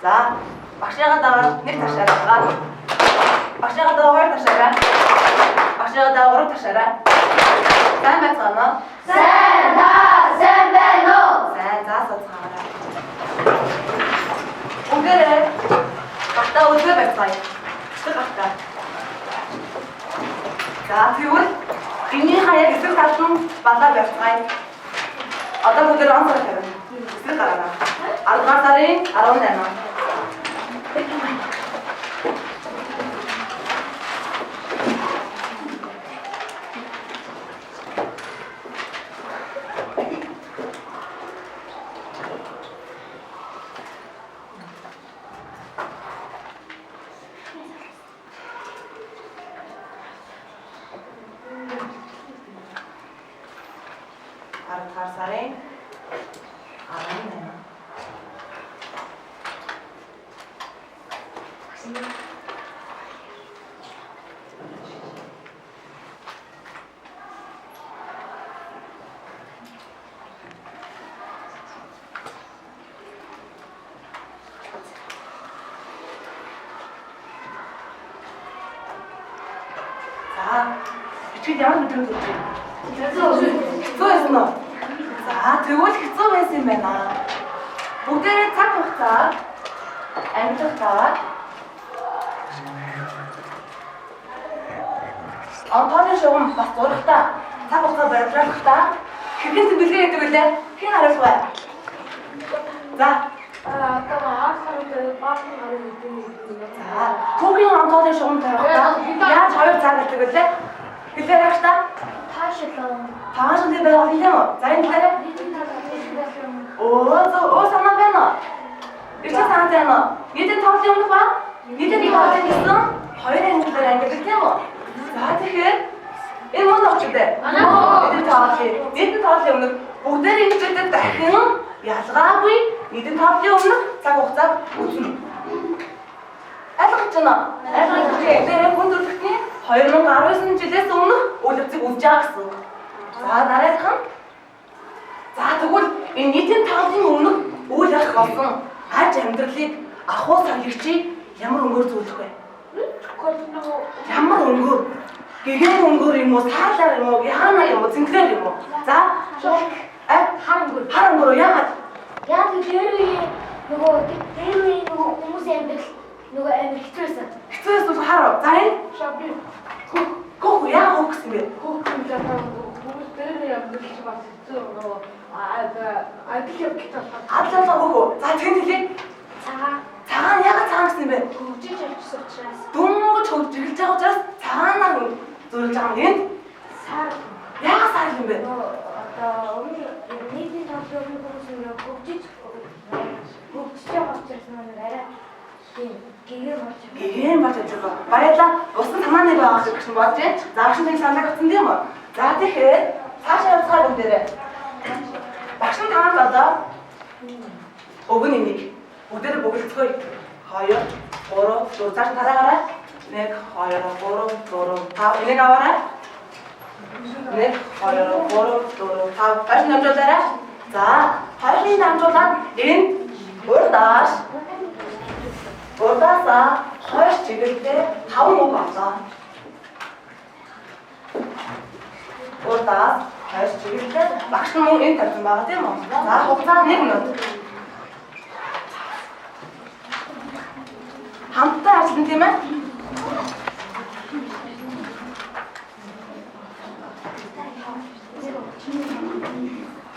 За, багшигаа дагаад нэг ташаарай. Багшигаа дагаад хоёр ташаарай. Багшигаа дагаад гурав ташаарай. Сайн байцгаана уу? Сайн та сайн байна уу? Сайн, за сууцгаарай. Бүгдээрээ гартаа өдгөө барьцгаая. Өсгөх гартаа. За, тэгвэл энийхээ яг эсрэг талд нь балаа барьцгаая. Одоо бүгдээр онцгой тавина. Эсрэг гараарай. 10 дугаар сарын 18. Дугаар сарын 18. За, бичгээд ямар мэдрэмж төрж байна? Хэцүү байсан уу? За, тэгвэл хэцүү байсан юм байна. Бүгдээрээ цаг хугацаа амжилттай Антоны шугам бас зурагтай цаг хугацаа баримтлахдаа хэрхэн тэмдэглэгээ гэдэг вүлээ? Хэн хариулах вэ? За, Одоо 10 сард баахан гараг гэдэг юм. за, түүхийн Антоны шугам тавихтаа яаж хоёр цаг гэдэг вүлээ? Хэлээрэй багш та. Таашилаа. Таашин дээр байгаа юм уу? За, энэ талаараа Оо, зөв, оо санаа байна уу? Ирчээ санаа байна уу? Нийтийн тоглолтын өмнөх ба? Нийтийн тоглолтын гэсэн хоёр ангиллаар ангилдаг тийм үү? За, тэгэхээр энэ мөн огч үү? Манай. Нийтийн тоглолтын нийтийн тоглолтын өмнөх бүгдээр ингэж өгдөг дахин ялгаагүй нийтийн тоглолтын өмнөх цаг хугацааг үзнэ. Ойлгож байна уу? Ойлгож байна. Тэгэхээр хүн төрөлхтний 2019 жилээс өмнөх үйл явцыг үзэж байгаа гэсэн үг. За, дараагийнх нь. За, тэгвэл энэ нийтийн тоглолтын өмнөх үйл явдал болсон аж амьдралыг ахуй сангигчийг ямар өнгөөр зөөлөх вэ? Ямар өнгөөр? Гэгэн өнгөөр юм уу, саарлаар юм уу, яанаар юм уу, зингээр юм уу? За, Хар өнгөр. хар өнгөөр үү? Яагаад? Яг тэр үеийн нөгөө тэр үеийн нөгөө хүмүүсийн амьдрал нөгөө амар хэцүү байсан. Хэцүү байсан бол хар уу? За, энэ Шаби гөх яагаад хөх гэсэн бэ? хөөх юм жаа хүмүүс дээр амьдрал чи бас хэцүү нөгөө адил явдалтай болохоор Адал явдал хөх үү? За, тэнд хэлье. Цагаан Цагаан яагаад цагаан гэсэн юм бэ? хөгжиж явчихсан учраас Дөнгөж хөгж эхэлж байгаа учраас цагаанаар зөөлж байгаа юм. Энд сар яагаад сар юм бэ? нөгөө одоо өмнө нийтийн тоглолтын өмнө хүмүүс нөгөө хөгжиж хөгжиж байгаа учраас нөгөө арай тийм гэгээн болж байгаа. Гэгээн болж явж байгаа. Баярлаа. Усан санааны байгаа гэж бодож байна. За, багш нар санааг авсан тийм үү? За, тэгэхээр цаашаа явцгаа бүгдээрээ. Багш нар танад одоо өгөн энийг бүгдээрээ бөглөцгөөе. 2 3 4 цааш тараагаарай. 1 2 3 4 5 энийг аваарай. 1 2 3 4 5 хойш намжуулаарай. За, хойшин намжуулаад энэ урдаас урдаасаа хойш чиглэлтэй 5 үг олоо. Урдаас хойш чиглэлтэй багш нь мөн энэ тавьсан байгаа тийм үү? За, хугацаа 1 минут. Хамтдаа ажиллана тийм ээ?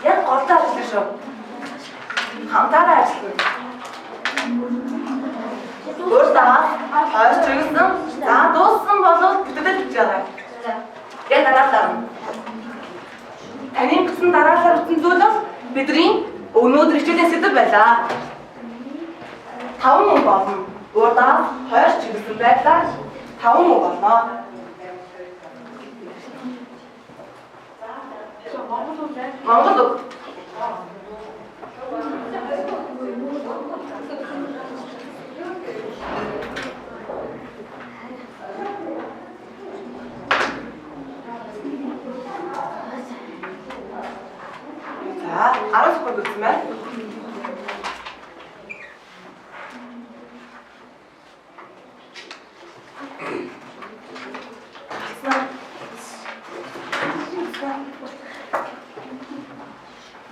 Яг голдоо ажиллана шүү. Хамтаараа ажиллана. Урдаас хойш чиглэсэн. За, дууссан бол бүтээл битж байгаа. Яг дараалал. Таны бичсэн дараалал бичсэн зүйл бол бидний өнөөдөр хичээлийн сэдэв байлаа. 5 үг болно. Урдаас хойш чиглэсэн байдлаар 5 үг болно. Монгол үг байна. Монгол үг. За, 10 секунд үлдсэн байна.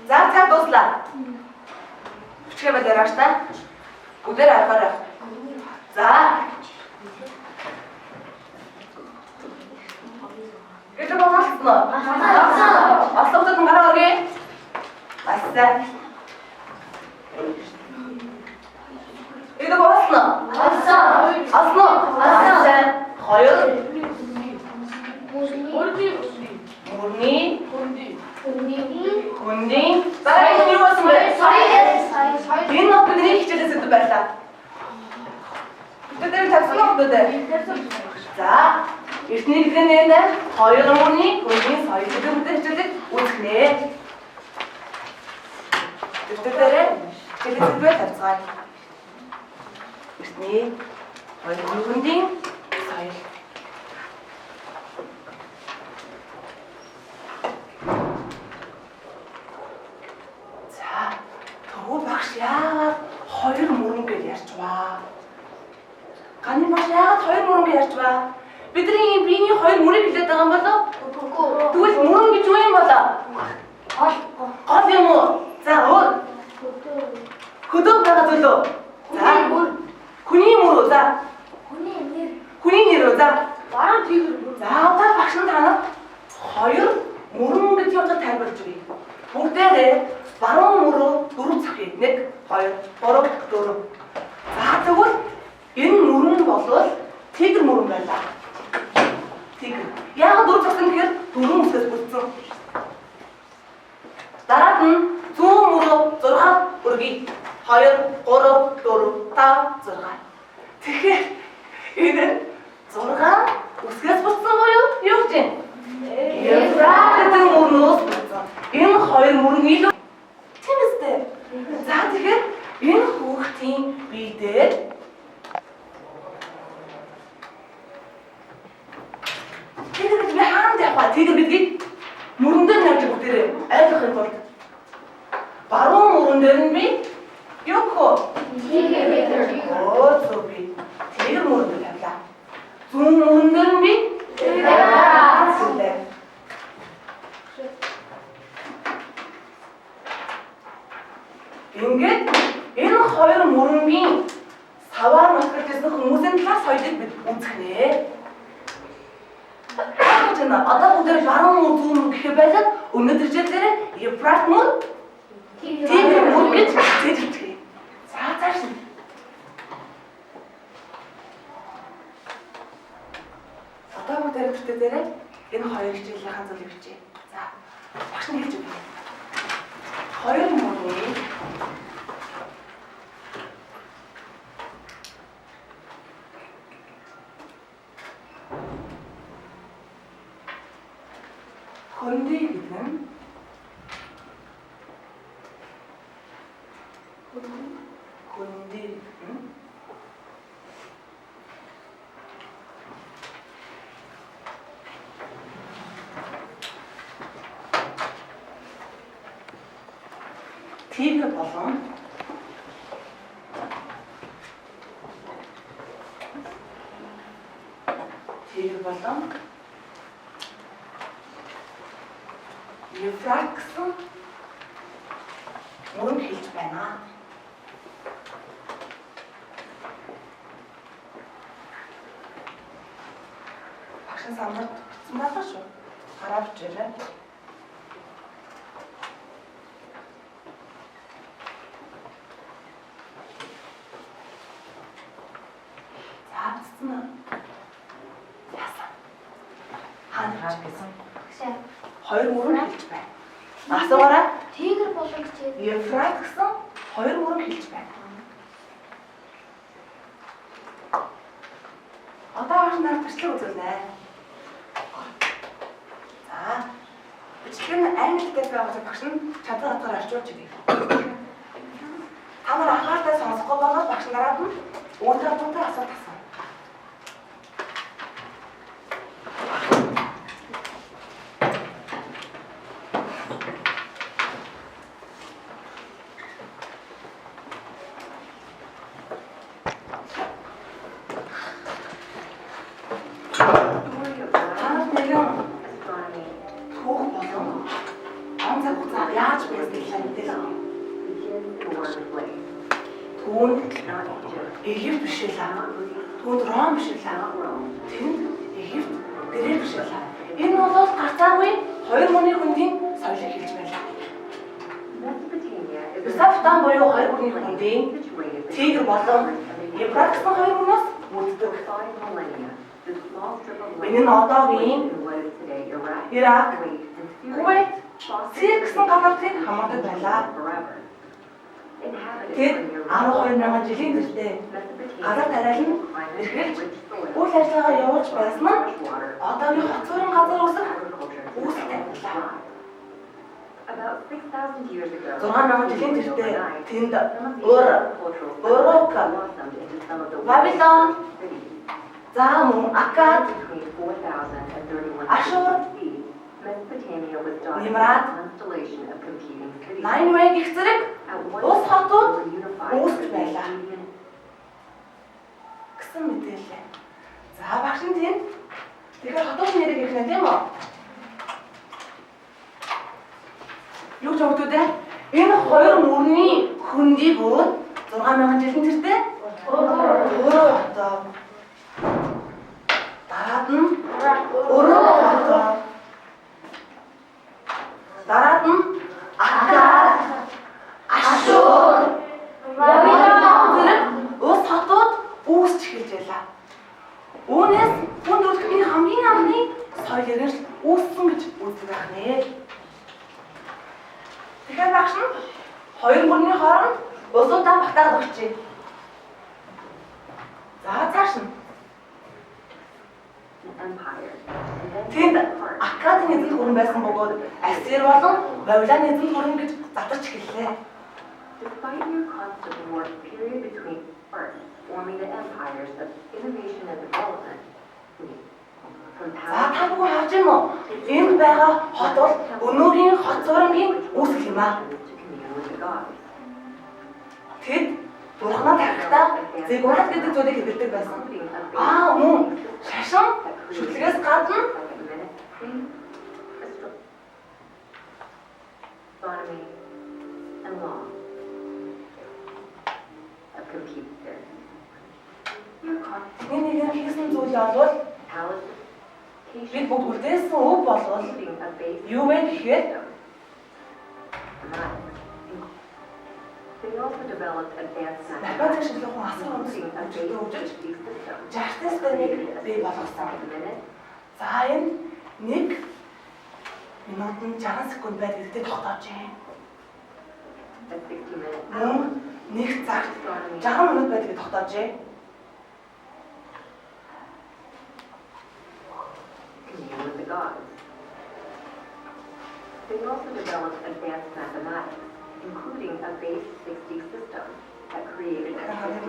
За цаг дууслаа. Бичгээ болоорой та. Бүгдээр аргаарай. За. Гэдэг болсон уу? Болсон. Олон хүмүүс гараа өргөе. Маш сайн. Гэдэг болсон уу? Болсон. Болсон уу? Болсон. Сайн. Хоёр Мөрний мөрний хөндий. хөндийн дараагийн нь юу болсон бэ? Соёл. Энэ нот бидний хичээлээс сэдв байлаа. Бид тэр тавьсан уу хөдөө? За, эртний гэдэг нь энэ хоёр мөрний хөндийн соёл гэдэг үгтэй хичээлийг үзэх нэ. Дэвтэр дээрээ хичээлийн сэдвээ тавьцгаая. Эртний хоёр мөрний хөндийн соёл. За, төвөө багш яагаад хоёр мөрөн гэж ярьж баа? Ганы багш яагаад хоёр мөрөн гэж ярьж баа? Бидний биений хоёр мөрийг хэлээд байгаа юм болов уу? Тэгвэл мөрөн гэж юу юм болоо? Гол юм уу? За, өөр хөдөө байгаа зүйл үү? За, хүний мөр үү? За, хүний нэр үү? За, Баруун тигр мөр. за одоо багш нь танад хоёр мөрөн гэдгийг одоо тайлбарлаж өгье. Бүгдээрээ баруун мөрөө дөрөв цохъё. 1 2 3 4. За тэгвэл энэ мөрөн болвол тигр мөрөн байлаа. Тигр. Яагаад дөрөв цогсон гэхээр дөрвөн үсгээс бүрдсэн. Дараад нь зүүн мөрөө 6 өргөе. 2 3 4 5 6. Тэгэхээр энэ нь 6 үсгээс бүрдсэн буюу юу гэж юм? Еврат гэдэг мөрнөөс бүрдсэн. Энэ хоёр мөрөн илүү тийм үстэй. За тэгэхээр энэ хүүхдийн бие дээр тигр гэж би хаана тавих вэ? Тигр гэдгийг мөрөн дээр тавьж бүгдээрээ ойлгохын тулд баруун мөрөн дээр нь би юу гэх вэ? Оо зөв би тигр мөрөн дээр тавилаа. Зүүн мөрөн дээр нь би Еврат. Ингээд энэ хоёр мөрөнгийн саваар нутгалж ирсэн хүмүүсийн талаар соёлыг бид үзэх нэ. Яаж вэ? Одоо бүгдээр баруун мөр зүүн мөр гэхэ байлаад өнөөдөр хичээлээр Еврат мөр, Тигр мөр гэж зээж өгье. За цааш нь. Одоо бүгдээр гэртээ дээрээ энэ хоёр хичээлийнхаа зүйлийг бичье. За багш нь хэлж өгье. Хоёр мөрний хөндөй гэдэг нь хөндөй гэдэг нь тигр болон Еврат гэсэн мөрөнд хэлж байна. Багш нь самбарт бичсэн байгаа шүү. Гараа бичээрэй. За бичсэн үү? Яасан? Хаана гарч байсан? Хоёр мөрөнд хэлж байна. Асуугаарай. Тигр болон хичээл. Еврат гэсэн хоёр мөрөнд хэлж байна. Одоо багш нарт бичлэг үзүүлнэ. За. Бичлэг нь англи дээр байгаа учраас багш нь чадвар хатгаар орчуулж өгье. Та нар анхааралтай сонсохгүй болоод багш нараад нь өөртөө тунтай асуулт асууна. Түүнд Египт биш байлаа. Түүнд Ром биш байлаа. Тэнд Египт, Грек биш байлаа. Энэ бол Картагийн хоёр мөрний хөндийн соёлыг хэлж байлаа. Месопотам буюу хоёр мөрний хөндийн Тигр болон Евфрат гэсэн хоёр мөрнөөс бүрддэг. Энэ нь одоогийн Ирак, Кувейт, Сирия гэсэн газрыг хамаардаг байлаа. Тэд 12 мянган жилийн тэртээ газар тариалан эрхэлж үйл ажиллагаа явуулж байсан нь одоогийн хот суурин газар үүсэх үүсэл тавилаа. 6 мянган жилийн тэртээ тэнд Ур, Урук, Вавилон, за мөн Аккад, Ашур, Нимрад, Найнвэ гэх зэрэг улс хотууд үүсэж байлаа гэсэн мэдээлэл. За багш нь тэнд тэгэхээр хотууд нэрийг хэлнэ тийм үү? Юу ч өгдөө дээ? Энэ хоёр мөрний хөндийг өөр 6 мянган жилийн тэртээ Ур хотоо. Дараад нь Урук хотоо. Дараад нь Аккад, Ашур, Вавилон зэрэг улс хотууд үүсч эхэлж байлаа. Үүнээс хүн төрөлхтний хамгийн анхны соёл иргэншил үүссэн гэж үздэг байх нэ. Тэгэхээр багш нь хоёр мөрний хооронд улсуудаа багтаагаад өгчээ. За цааш нь тэнд Аккадын эзэнт гүрэн байсан бөгөөд Ассир болон Вавилоны эзэнт гүрэн гэж задарч эхэллээ. Despite near constant war period between parts forming the empires of innovation and development, from За та бүхэн харж байна уу? Энд байгаа хот бол өнөөгийн хот суурингийн үүсгэл юм аа. to commune with the gods. Тэд бурхнаа тархихдаа зиггурат гэдэг зүйлийг хэрэглэдэг байсан. Аа мөн шашин шүтлгээс гадна Astronomy and law of computer. Your нэг нэгэн хийсэн зүйл бол palaces, бид бүгд үлдээсэн үг болвол including a base юу вэ гэхээр They also developed advanced математик mathematics, шинжилгээ ухаан асар including a хүчтэй base хөгжиж 60 system. 60 системийг бий болгосон. Minute, За энэ 1 минутанд 60 секунд байдаг гэдэгт тогтоожээ. a 60 minute Мөн 1 цагт 60 минут байдаг гэдэгт тогтоожээ. commune with the gods. They also developed advanced mathematics, including a base 60 system that created a 60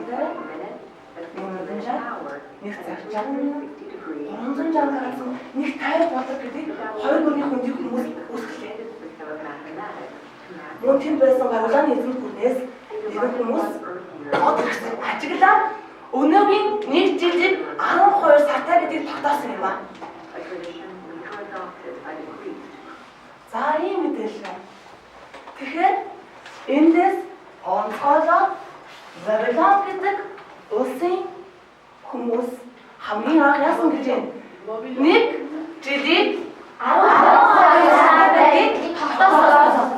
minute, a 60 minute hour, 1 and a цаг 60 минут 360 degree 360 градусан нэг 50 болдог гэдгийг хоёр мөрний хөндийн хүмүүс үүсгэлээ. system of mathematics to map Мөн тэнд байсан Вавилоны эзэнт гүрнээс нэгэн хүмүүс од хэрэгцээг ажиглаад өнөөгийн нэг жилийг 12 сартай гэдгийг тогтоосон юм аа. a tradition later adopted by the Greeks. За ийм мэдээлэл байна. Тэгэхээр эндээс онцгойлоод Вавилон гэдэг улсын хүмүүс хамгийн анх яасан гэж байна? Нэг жилийг 12 сартай гэдгийг тогтоосон.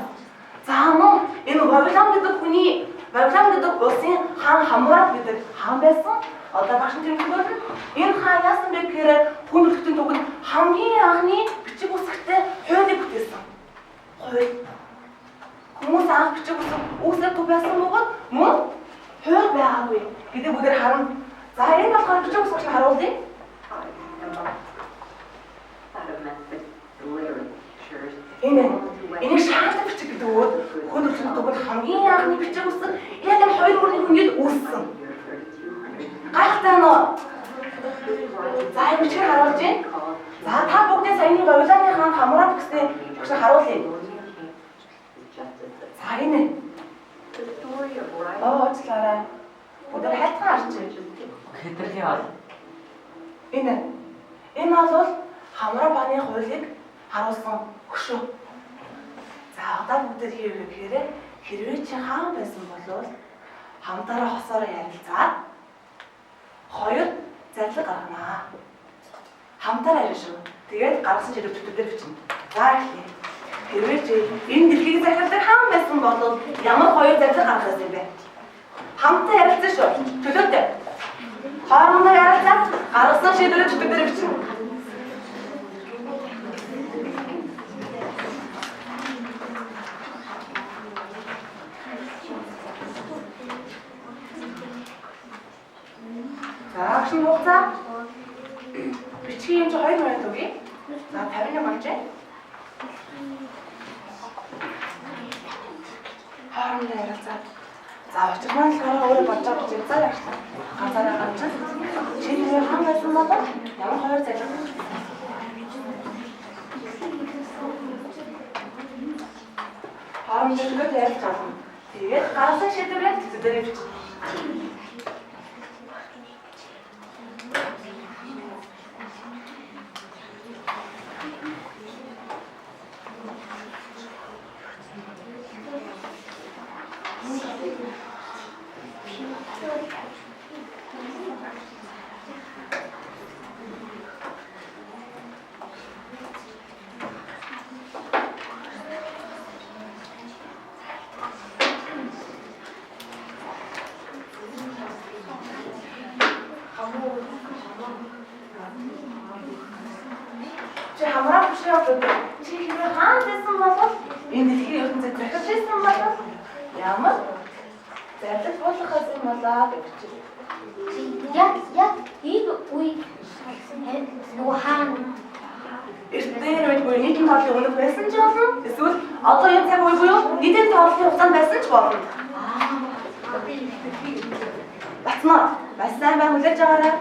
За мөн энэ Вавилон гэдэг хүний Вавилон гэдэг улсын хаан Хаммурапи гэдэг хаан байсан. Одоо багш нь тэмдэглэл нь энэ хаан яасан бэ гэхээр хүн төрөлхтний түүхэнд хамгийн анхны бичиг үсгтэй хуулийг бүтээсэн. Хууль. Хүмүүс анх бичиг үсэг үүсгэхгүй байсан бөгөөд мөн хууль байгаагүй гэдэг бүгдээр харна. За энэ болохоор бичиг үсгч нь харуулъя. And that of Mesopotamian literatures Энэ энийг шаардлагатай бичиг гэдэг бөгөөд хүн төрөлхтний түүхэнд хамгийн анхны бичиг үсэг яг энэ хоёр мөрний хүнийд үүссэн. year 3200. Гайхалтай нь уу? За энэ бичгийг харуулж байна. За та бүгдээ саяны Вавилоны хаан Хаммурапи гэсний багш харуулъя. За энэ. The story of rising Оо уучлаарай. Бүгд хайтхан харж байна. Хэтэрхий бол Энэ. Энэ бол Хаммурапаны хуулийг харуулсан хөшөө. За одоо бүгдээ хийв гэхээр хэрвээ чи хаан байсан бол Хамтаараа хосоороо ярилцаад хоёр зарлиг гарганаа. Хамтаараа ярина шүү. Тэгээд гаргасан шийдвэр төтөл дээр бичнэ. За эхлэе. Хэрвээ чи энэ дэлхийг захирдаг хаан байсан бол ямар хоёр зарлиг гаргах юм бэ? Хамтаа ярилцсан шүү. Төлөөтэй. Хоорондоо ярилцаад гаргасан шийдвэрээ төтөл дээр бичнэ. За, агшин хугацаа. Бичгийн юм чи 2 минут өгье. За, 51 болжээ. Хоорондоо ярилцаад. За, учир маань болохоор өөрөө бодож байгаа бичээ. За, яачлаа. Ганцаараа гарч. Чи нэр хаан байсан бол ямар хоёр зарлиг хоорондоо төлөөд ярилцж авна. Тэгээд гаргасан шийдвэрээ төтөл дээр бичнэ. Чи хамраа бишээ одоо чи хэрвээ хаан байсан бол энэ дэлхийн ертөнцид захирч байсан бол ямар зарлиг болгох юм болоо гэж бичээ. Яг энэ үе нөгөө хаан Эртний үед буюу нийтийн тооллын өмнөх байсан ч болно. Эсвэл одоо энэ цаг үе буюу нийтийн тооллын хугацаанд байсан ч болно. Батмаа, маш сайн бай хүлээж аваарай.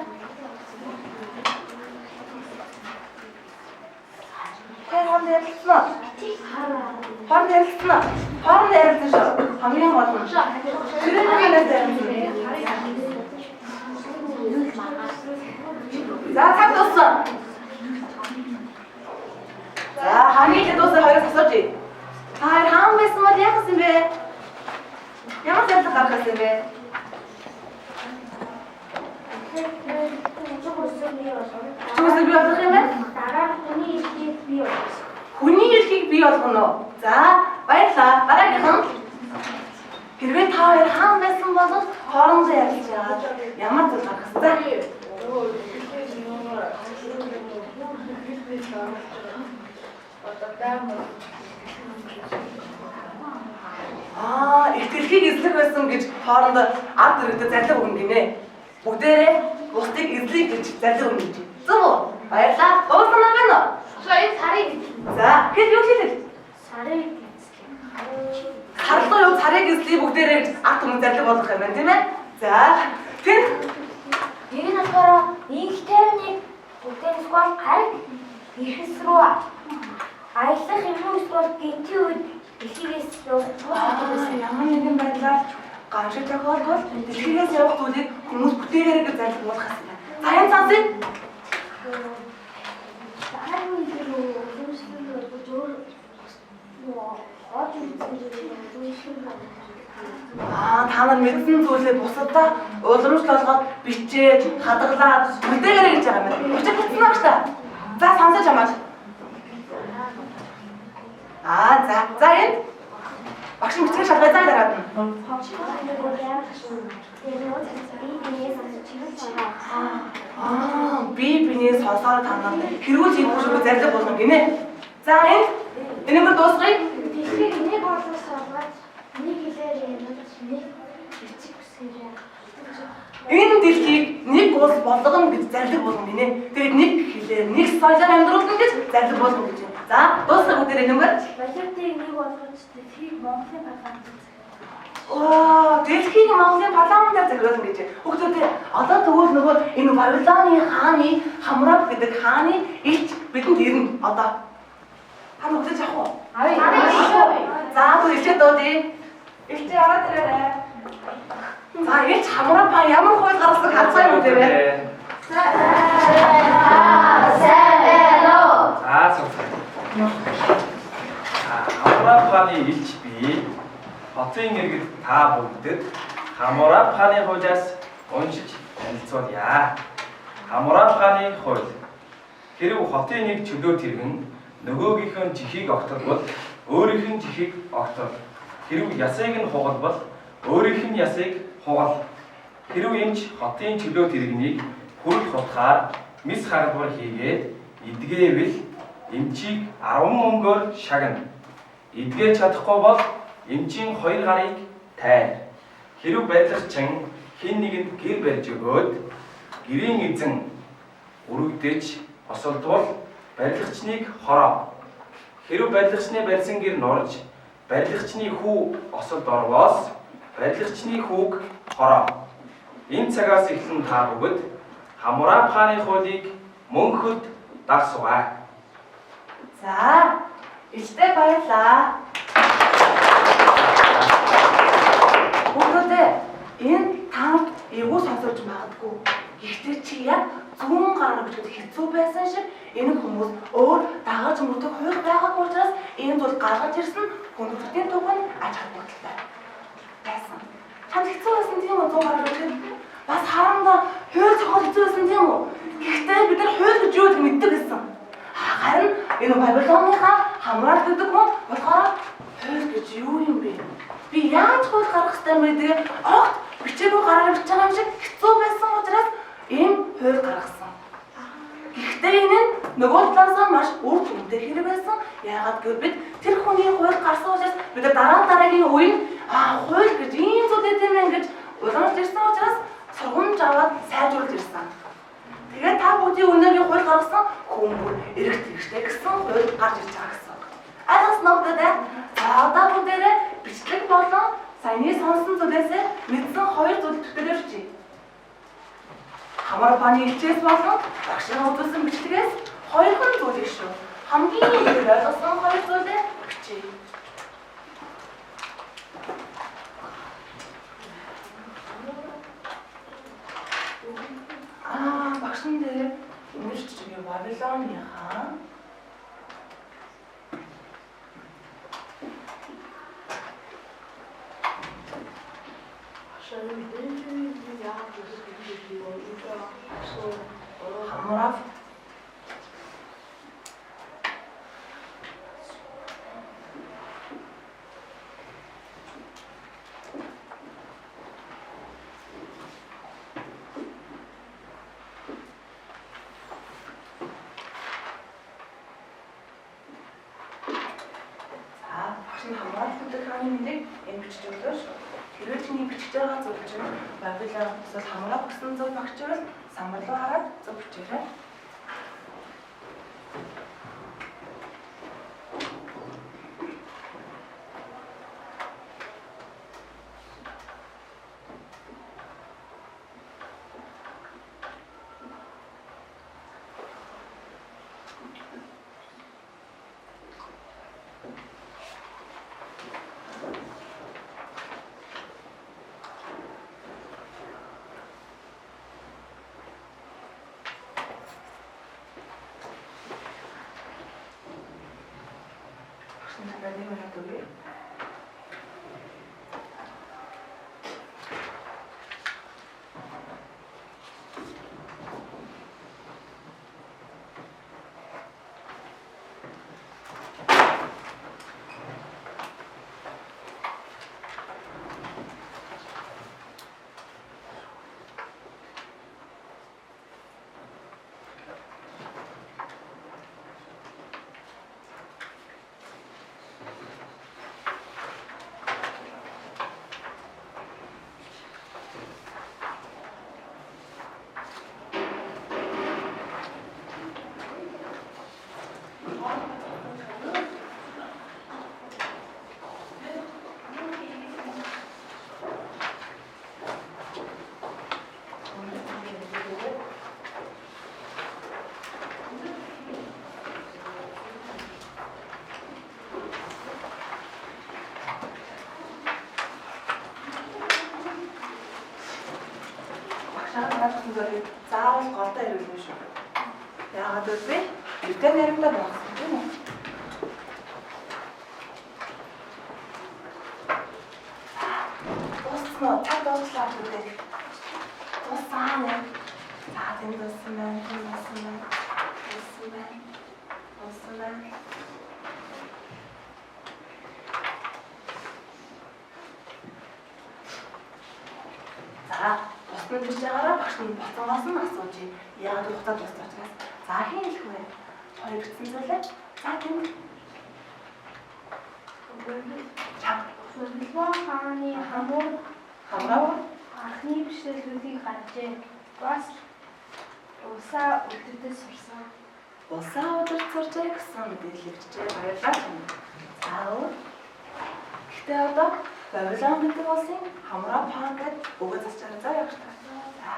Та хооронд ярилцсан уу? Хооронд ярилцсан уу? Хооронд ярилцсан шүү. Хамгийн гол нь. Ширээний ярилцсан. За, цаг дууссан. За, хамгийн их дууссан хоёроос асууж. Та хоёр хаан байсан бол яах юм бэ? Ямар зарлиг гаргах юм бэ? Чүсэг бий болох юм бэ? Дараа хүний эрхийг бий болгох. Хүний эрхийг бий болгоно уу? За, баярлалаа. Дараагийнхан. Хэрвээ та хоёр хаан байсан бол хоорондоо ярилцж яагаад ямар зүйл гаргах вэ? Аа, их дэлхийг эзлэх байсан гэж хоорондоо ард иргэдэд зарлиг өгнө гинэ. Бүгдээрээ бусдыг эзлэе гэж зарлиг өгнө гэж. Зөв үү? Баярлалаа. Уг санаа байна уу? За, энэ сарыг За, хэд юу хэлээ? Сарыг эзлэх. Сарлуу юу царыг эзлэе бүгдээрээ гэж ард түмэн зарлиг болгох юм байна, тийм ээ? За, тэр Нэг нь болохоор инх тайвныг бүтээн эсвэл гариг эрхэс рүү аялах юм уу эсвэл гинтийн үед дэлхийгээс явах байсан ямар нэгэн байдлаар гамшиг тохиолдвол дэлхийгээс явах зүйлийг хүмүүс бүтээлээрээ гэж зарлиг болгох юм байна. За, энэ сонсъё. Дараа нь тэр уламжлал болгож өөр нөгөө хоод ирсэн зүйл уламжлал Аа, та нар мэдсэн зүйлээ бусадаа уламжлал болгоод бичээд, хадгалаад бүтээлээрээ гэж байгаа юм байна. Учир бүтсэн аа гэж та. За, сонсож амаач. Аа, за. За, энд багш нь бичгээр шалгая заа дараад нь. Аа, би биний сонсоор та нар хэрүүл хийх шүү зарлиг болгоно гинэ. За, энд энэгээр дуусгая. Дэлхийг нэг улс болгож нэг хэлээр ярьж нэг бичиг үсгээр Энэ дэлхийг нэг улс болгоно гэж зарлиг болгоно гинэ. Тэгээд нэг хэлээр, нэг соёлоор амьдруулна гэж зарлиг болгоно гэж. За, дуусгая бүгдээрээ нэмэр. Валютыг нэг болгож дэлхийг Монголын парламент Оо, дэлхийг Монголын парламентаар захируулна гэж. Хүүхдүүдээ, одоо тэгвэл нөгөө энэ Вавилоны хааны Хамраб гэдэг хааны элч бидэнд ирнэ одоо. Та нүглэж авах уу? Авъя. За, түр элчээ дуудъя. Элчээ ороод ирээрэй. За, элч Хамраб хаан ямар хууль гаргасныг харцгаая юм дээ. За, сонсоо. Хамраб хааны элч би хотын иргэд та бүгдэд Хаммурапи хааны хуулиас уншиж танилцуулъя. Хаммурапи хааны хууль. Хэрв хотын нэг чөлөөт иргэн нөгөөгийнх нь чихийг огторбол өөрийнх нь чихийг огтор. Хэрв ясыг нь хугалбал өөрийнх нь ясыг хугал. Хэрв эмч хотын чөлөөт иргэнийг хүрэл хутгаар мэс хагалбар хийгээд эдгээвэл эмчийг 10 мөнгөөр шагна. Эдгэж чадахгүй бол эмчийн 2 гарыг тайр. Хэрв барилгачин хэн нэгэнд гэр барьж өгөөд гэрийн эзэн өргөдөж осолдвол барилгачныг хороо. Хэрв барилгачны барьсан гэр нурж барилгачны хүү осолд орвоос барилгачны хүүг хороо. Энэ цагаас эхлэн та бүгд Хаммурапи хааны хуулийг мөнхөд дагсугай. За, илтээ баярлаа. Хүүхдүүдээ, энэ таамт эвгүй сонсож магадгүй. Гэхдээ чи яг зүүн гараар бичгээд хэцүү байсан шиг энэ хүмүүс өөр дагаж мөрдөх хууль байгаагүй учраас энэ зүйл гаргаж ирсэн хүндрэлтийн төв нь ач холбогдолтой байсан. Чамд хэцүү байсан тийм үү, зүүн гараар бичгээд? Бас харамдаа хууль зохиол хэцүү байсан тийм үү? Гэхдээ бид нар хууль гэж юу гэдгийг мэддэг гэсэн. Харин энэ Бабилоныхаа Хаммурапи гэдэг хүн болохоор хууль гэж юу юм бэ? Би яаж хууль гаргах ёстой юм бэ гэдгээ огт бичээгүй гараар бичиж байгаа юм шиг хэцүү байсан учраас ийм хууль гаргасан. Гэхдээ энэ нь нөгөө талаасаа маш үр дүнтэй хэрэг байсан. Яагаад гэвэл бид тэр хүний хууль гарсан учраас бид дараа дараагийн үеийн хууль гэж ийм зүйл гэдэг юм гэж уламжлж ирсэн учраас сургамж аваад сайжруулж ирсэн. Тэгээд та бүгдийн өнөөгийн хууль гаргасан хүмүүр эрэг тэгштэй гэсэн хууль гарч ирж байгаа гэсэн. Ойлгосноо үү? За одоо бүгдээрээ бичлэг болон саяны сонсон зүйлээсээ мэдсэн хоёр зүйл төтөлөрчээ. Хаммурапи хааны элчээс болон багшийн үзүүлсэн бичлэгээс хоёрхан зүйлийг шүү. Хамгийн ихээр ойлгосон хоёр зүйлээ бичээ. Багш нь дээр уншиж байгаа Бабилоныхаа Хаммурапи Хаммурапи хааны мэндийг энэ бичиж өглөө шүү. Хэрвээ чиний бичиж байгаа зүйл чинь Бабилон эсвэл Хаммурапи гэсэн зүйл багчвал самбар руу хараад зөв бичээрэй. Багш нь минут өгье. Заавал голдоо хэрэглэнэ шүү. Яагаад гэвэл эвдээ наримдаа болгосон тийм үү? Дууссан уу? Цаг дууслаа. бүгдээ. Тусаа нэ. За тэнд дууссан байна, тэнд дууссан байна. Дууссан байна. Дууссан байна. За, бусны бич байгаараа багш нь буцангаас нь асууж яагаад хугацаа дууссан учраас. За хэн хэлэх вэ? Хоёр бичсэн зүйлээ. За тэнд. Чам. Вавилон хааны хамуур Хамраа анхны бэрхшээлүүдийг гаргажээ. Бас улсаа удирдах сурсан. Улсаа удирд сурчээ гэсэн мэдээлэл бичжээ. Баярлалаа. За өөр. Гэхдээ одоо Вавилон гэдэг улсын Хамраа хаан гэдэг үгээ засчаарай заа явж та. За.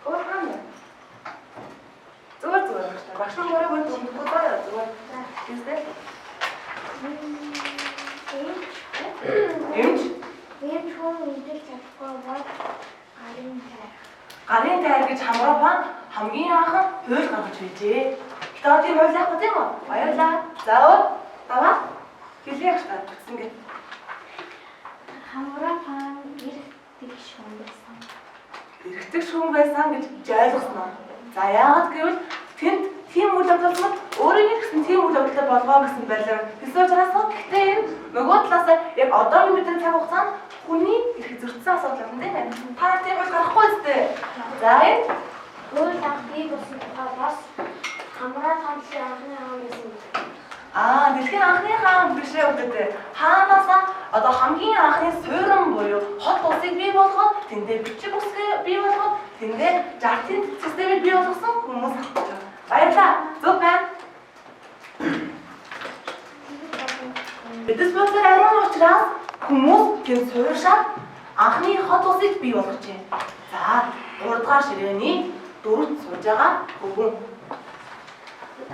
Өөр хаан вэ? Зүгээр зүгээр багш та. Багш нар өөрөө бүр дүндэхгүй заа яа зүгээр. Тиймээ. Эмч Эмч хүн мэдэж чадахгүй бол гарын тайр. Гарын тайр гэж Хамраа хаан хамгийн анхан хууль гаргаж байжээ. Гэтэ одоо тийм хууль яахгүй тийм үү? Баярлалаа. За өөр. Даваа. Хэлье багш та. Бүтсэнгээ. Хамраа хаан эрх тэгш хүн байсан. Эргэдэг шүүн байсан гэж ойлгосон уу? За яагаад гэвэл тэнд тийм үйл явдал мод өөрийн гэсэн тийм үйл явдлаа болгоо гэсэн байдлаар хэлсэн учраас гэхдээ энэ нөгөө талаас яг одоогийн бидний цаг хугацаанд хүний эрх зөрчсөн асуудал болно тийм ээ. Та тийм бол гарахгүй үстэй. За энэ Хууль анх бий болсон тухай бас Хамраа хаан анхны хаан байсан. Аа, дэлхийн анхны хаан биш ээ үгүй. Хаанаас одоо хамгийн анхны суурин буюу хот улсыг бий болгоод тэндээ бичиг үсгээ бий болгоод тэндээ жартын системийг бий болгосон хүмүүс авчих. Баярлалаа. Зөв байна. Бидэс бодлоор ариун учраас хүмүүс тэнд сууршаад анхны хот улсыг бий болгожээ. За, 3 дугаар ширээний дөрөвт сууж байгаа хөвгүн. Тэд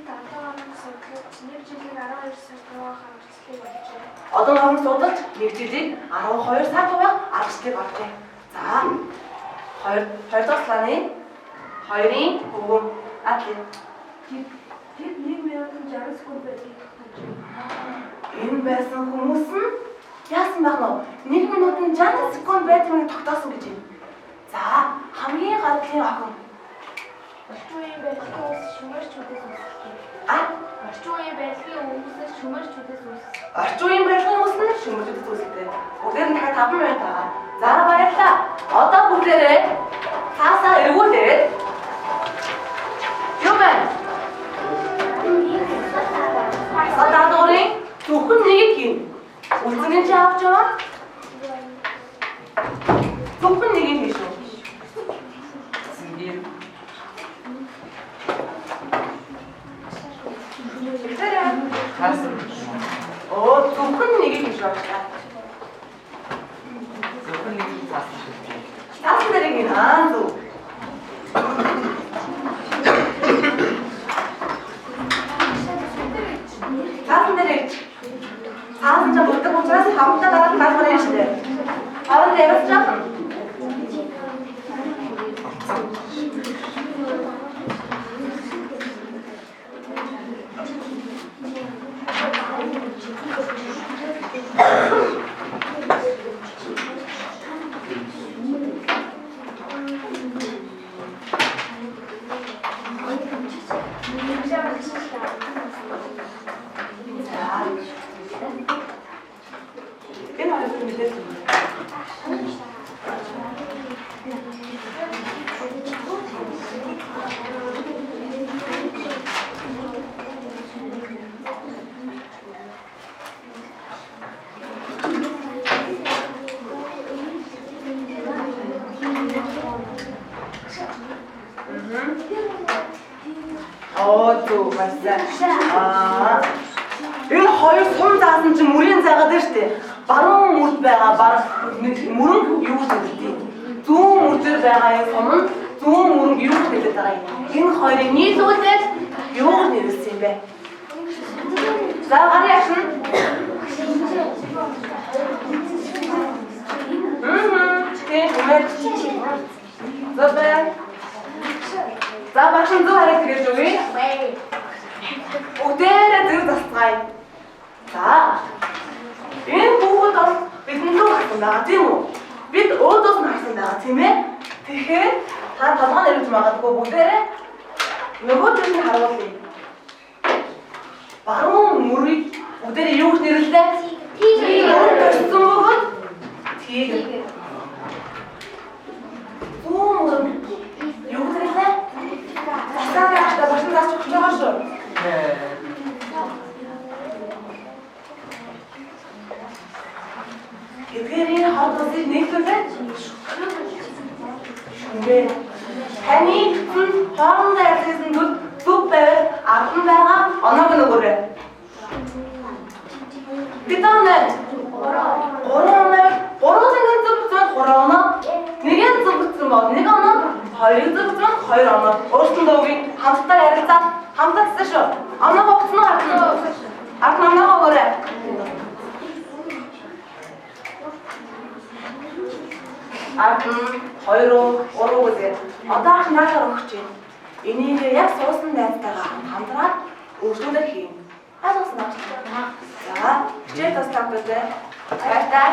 одоо хоног судлаж нэг жилийг 12 сар хуваах аргачлалыг олжээ. Одоо хоног судалж нэг жилийг 12 сар хуваах аргачлалыг олжээ. За, 2 2 дахь сланы 2-ын хөвгүн. Атли. Тэд 1 минутанд 60 секунд байдгийг тогтоожээ. Энэ байсан хүмүүс нь яасан байх нь 1 минутанд 60 секунд байдгийг тогтоосон гэж юм. За, хамгийн гадлын охин. Орчин үеийн барилгын үс шумерчүүдээс үүсэлтэй. А, Орчин үеийн барилгын үсэл шумерчүүдээс үүсэлтэй. орчин үеийн барилгын үс нь шумерчүүдээс үүсэлтэй. Бүгдээр нь дахиад 5 минут байгаа. За, баярлалаа. Одоо бүгдээрээ цаасаа эргүүлээд юу байна? Садаадуурын зөвхөн нэгийг хийн. Үлзэн чи авч яваа. Зөвхөн нэгийг хийн шүү. Зингээр Тэгэхээр цаасан оо зөвхөн нэгийг хийн шүү. зөвхөн нэг цаасан шүү. Цаасан дээр хийн. Аа зөв. Цаасан дээр ич. Цаасан ч бүрдэг учраас хамтдаа дараад нь даалгавар шүү дээ. Хооронд ярилцж байгаа. За. Энэ хоёр мэдээлэл юм. Оо зөв маш сайн. Аа. Энэ хоёр сум заасан чинь мөрийн зайгаад байна шүү дээ. Баруун мөрд байгаа бар мөрөн юу гэж хэлдэг. Зүүн мөр дээр байгаа энэ сум нь зүүн мөрөнд юу гэж хэлдэг байгаа юм. Энэ хоёрыг нийлүүлээд юу гэж нэрлэсэн юм бэ? За гарын агшин. Тийм үмэр. Зөв байна. За багш нь зөв хариу тэгэж өгье. Бүгдээрээ зөв засцгаая. За. Энэ хүүхэд болохоор харсан байгаа тийм үү? Бид өөдөөс нь харсан байгаа тийм ээ? Тэгэхээр та толгой нь эргэж магадгүй бүгдээрээ нөгөө төр нь харуулъя. Баруун мөрийг бүгдээрээ юу гэж нэрлэлээ? Тигр. Мөр төрсөн бөгөөд тигр. Зүүн мөр юу гэж нэрлэлээ? Засаа яаштай багш нь зааж өгч байгаа шүү. Эдгээр энэ хор тусыг нийлүүлээд шүмээ. Таны эцэн хоорондоо ярилцсан тул зөв байвал ард нь байгаа оноог нь өгөөрэй. Бид оноо 3 оноо 3 зэнгийн зөв бүтсэн 3 оноо нэгийн зөв бүтсэн бол 1 оноо хоёрын зөв бүтсэн 2 оноо өөрсөндөө үгүй хамтдаа ярилцаад хамтдаа гэсэн шүү. Оноогоо өгсөн үү ард нь? Ард нь оноогоо өгөөрэй. Ард нь 2 уу 3 уу гэдэг. Одоо ах наашаар өгч байна. Энийг яг суусан найзтайгаа хамтраад өөрсдөө хийн. Ойлгосноо? За, хичээл туслах гэдэг. Баярлалаа.